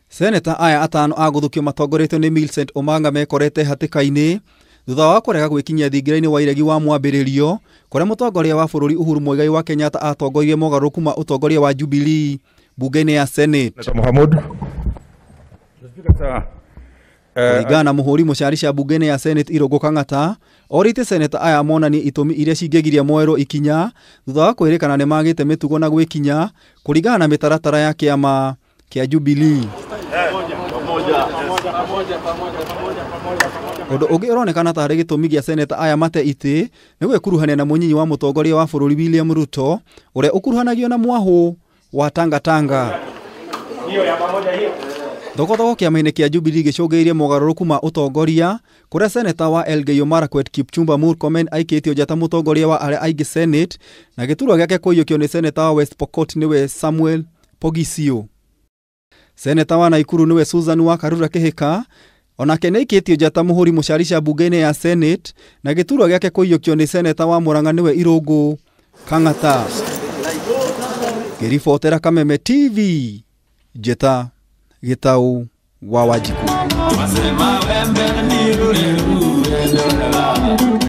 Seneta aya atano a gũthukio matongoretio nĩ Millicent Omanga mekorete hatĩka-inĩ thutha wa kũrega gwĩkinyia thingira-inĩ wa iregi wa mwambĩrĩrio kũrĩa mũtongoria wa bũrũri Uhuru Muigai wa Kenyatta atongoririe mogarũrũku ma ũtongoria wa Jubilee bunge-inĩ ya Senate. Mohamud. Kũringana na mũhũri mũcarica bunge-inĩ ya Senate Irũngũ Kang'ata, orĩtie seneta aya monanie itũmi iria cingĩgiria moerwo ikinya thutha wa kwĩrĩkana nĩ magĩte mĩtugo na gwĩkinya kũringana na mĩtaratara ya kĩama kĩa Jubilee. Ũndũ ũngĩ ũronekana tarĩ gĩtũmi gĩa seneta aya mate itĩ nĩ gwĩkuruhania na mũnyinyi wa mũtongoria wa bũrũri William Ruto ũrĩa ũkuruhanagio na mwahũ wa Tangatanga. Thogothogo kĩama-inĩ kĩa Jubilee gĩcũngĩrĩirie mogarũrũku ma ũtongoria kũrĩa seneta wa Elgeyo Marakwet Kipchumba Murkomen aikĩtio nja ta mũtongoria wa arĩa aingĩ Senate na gĩturwa gĩake kũiyũkio nĩ seneta wa West Pokot nĩwe Samuel Pogisio. Seneta wa Naikuru nĩwe Susan wa Karura Kĩhĩka onake nĩ aikĩtio nja ta mũhũri mũcarica bunge-inĩ ya Senate na gĩturwa gĩake kũiyũkio nĩ seneta wa Murang'a nĩwe Irũngũ Kang'ata. Ngĩribotera Kameme TV, Njĩta Gĩtaũ wa Wanjikũ.